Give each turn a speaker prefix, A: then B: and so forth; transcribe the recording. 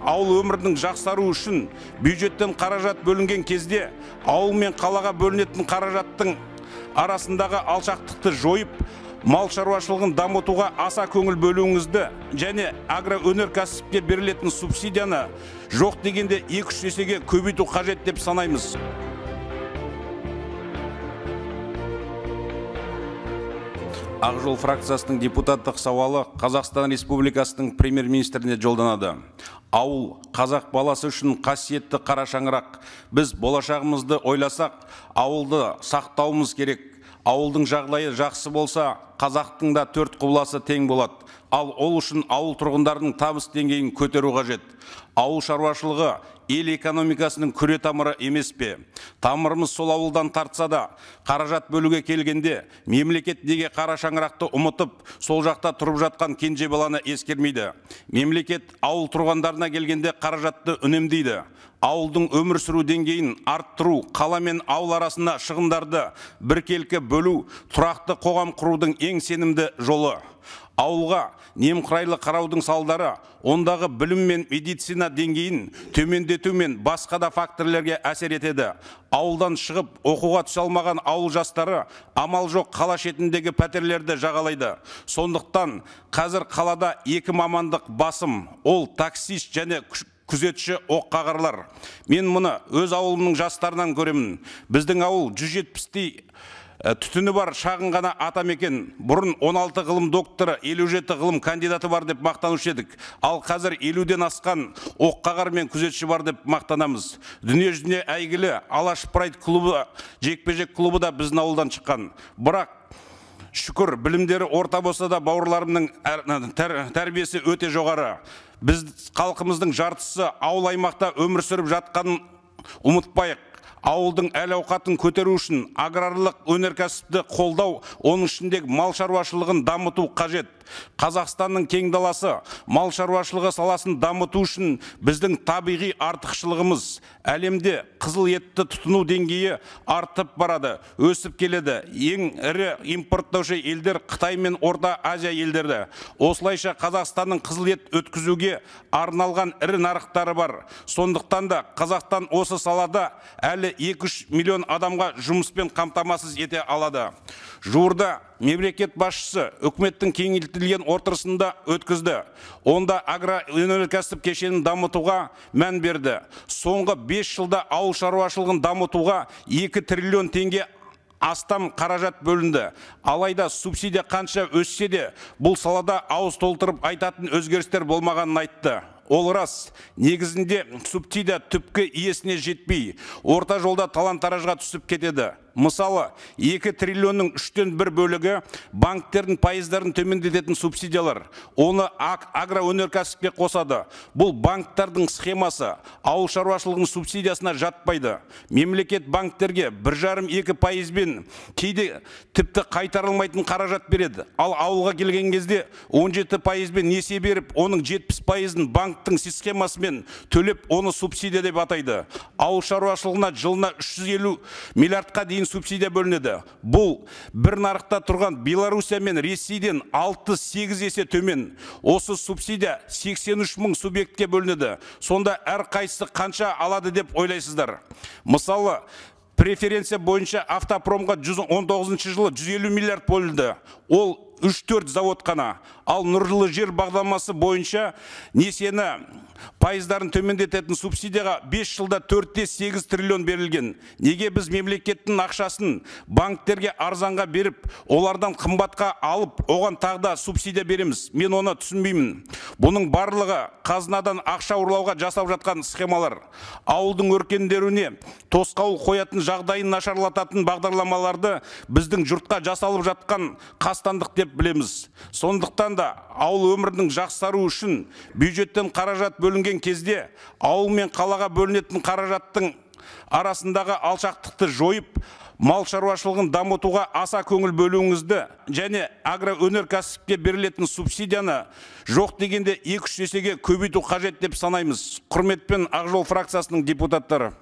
A: ауыл өмірінің жақсару үшін бюджеттен қаражат бөлінген кезде ауыл мен қалаға бөлінетін қаражаттың арасындағы алшақтықты жойып, мал шаруашылығын дамытуға аса көңіл бөлуіңізді және агроөнеркәсіпке берілетін субсидияны жоқ дегенде 2-3 есеге көбейту қажет деп санаймыз. Ақ жол фракциясының депутаттық сауалы Қазақстан Республикасының премьер-министріне жолданады. Ауыл қазақ баласы үшін қасиетті қара шаңырақ. Біз болашағымызды ойласақ, ауылды сақтауымыз керек. Ауылдың жағдайы жақсы болса, қазақтың да төрт құбыласы тең болады. Ал ол үшін ауыл тұрғындарының табыс деңгейін көтеру қажет. Ауыл шаруашылығы ел экономикасының күре тамыры емес пе? Тамырымыз сол ауылдан тартса да, қаражат бөлуге келгенде мемлекет неге қара шаңырақты ұмытып, сол жақта тұрып жатқан кенже баланы ескермейді? Мемлекет ауыл тұрғындарына келгенде қаражатты үнемдейді. Ауылдың өмір сүру деңгейін арттыру, қала мен ауыл арасында шығындарды біркелкі бөлу тұрақты қоғам құрудың ең сенімді жолы. Ауылға немқұрайлы қараудың салдары ондағы білім мен медицина деңгейін төмендету мен басқа да факторлерге әсер етеді. Ауылдан шығып оқуға түсе алмаған ауыл жастары амал жоқ қала шетіндегі пәтерлерді жағалайды. Сондықтан қазір қалада екі мамандық басым, ол таксист және күзетші оққағарлар. Мен мұны өз ауылымның жастарынан көремін. Біздің ауыл 170-тей түтіні бар шағын ғана атамекен. Бұрын 16 ғылым докторы, 57 ғылым кандидаты бар деп мақтанушы едік. Ал қазір 50-ден асқан оққағар мен күзетші бар деп мақтанамыз. Дүниежүзіне әйгілі Алаш Прайд клубы, жекпе-жек клубы да біздің ауылдан шыққан. Бірақ шүкір, білімдері орта болса да бауырларымның тәрбиесі өте жоғары. Біз халқымыздың жартысы ауыл аймақта өмір сүріп жатқанын ұмытпайық. Ауылдың әл-ауқатын көтеру үшін аграрлық өнеркәсіпті қолдау, оның ішіндегі мал шаруашылығын дамыту қажет. Қазақстанның кең даласы мал шаруашылығы саласын дамыту үшін біздің табиғи артықшылығымыз. Әлемде қызыл етті тұтыну деңгейі артып барады, өсіп келеді. Ең ірі импорттаушы елдер Қытай мен Орта Азия елдері. Осылайша Қазақстанның қызыл ет өткізуге арналған ірі нарықтары бар. Сондықтан да Қазақстан осы салада әлі 2-3 миллион адамға жұмыспен қамтамасыз ете алады. Жуырда мемлекет басшысы үкіметтің кеңейтілген отырысында өткізді. Онда агроөнеркәсіп кешенін дамытуға мән берді. Соңғы 5 жылда ауыл шаруашылығын дамытуға 2 триллион теңге астам қаражат бөлінді. Алайда субсидия қанша өссе де, бұл салада ауыз толтырып айтатын өзгерістер болмағанын айтты. Ол рас, негізінде субсидия түпкі иесіне жетпей, орта жолда талан-таражға түсіп кетеді. Мысалы, 2 триллионның 1/3 бөлігі банктердің пайыздарын төмендететін субсидиялар. Оны агроөнеркәсіпке қосады. Бұл банктердің схемасы ауыл шаруашылығының субсидиясына жатпайды. Мемлекет банктерге 1,5-2 пайызбен кейде тіпті қайтарылмайтын қаражат береді. Ал ауылға келген кезде 17 пайызбен несие беріп, оның 70 пайызын банктің схемасымен төлеп, оны субсидия деп атайды. Ауыл шаруашылығына жылына 350 миллиардқа дейін субсидия бөлінеді. Бұл бір нарықта тұрған Белоруссия мен Ресейден 6-8 есе төмен. Осы субсидия 83 мың субъектке бөлінеді. Сонда әр қайсысы қанша алады деп ойлайсыздар? Мысалы, преференция бойынша автопромға 119 жылы 150 миллиард бөлінді. Ол 3-4 завод қана. Ал нұрлы жер бағдарламасы бойынша несиені пайыздарын төмендететін субсидияға 5 жылда 4,8 триллион берілген. Неге біз мемлекеттің ақшасын банктерге арзанға беріп, олардан қымбатқа алып, оған тағы да субсидия береміз? Мен оны түсінбеймін. Бұның барлығы қазынадан ақша ұрлауға жасап жатқан схемалар. Ауылдың өркендеруіне тосқауыл қоятын, жағдайын нашарлататын бағдарламаларды біздің жұртқа жасалып жатқан қастандық деп білеміз. Сондықтан да ауыл өмірінің жақсару үшін бюджеттен қаражат бөлінген кезде ауыл мен қалаға бөлінетін қаражаттың арасындағы алшақтықты жойып, мал шаруашылығын дамытуға аса көңіл бөлуіңізді және агроөнеркәсіпке берілетін субсидияны жоқ дегенде 2-3 есеге көбейту қажет деп санаймыз. Құрметпен, Ақ жол фракциясының депутаттары.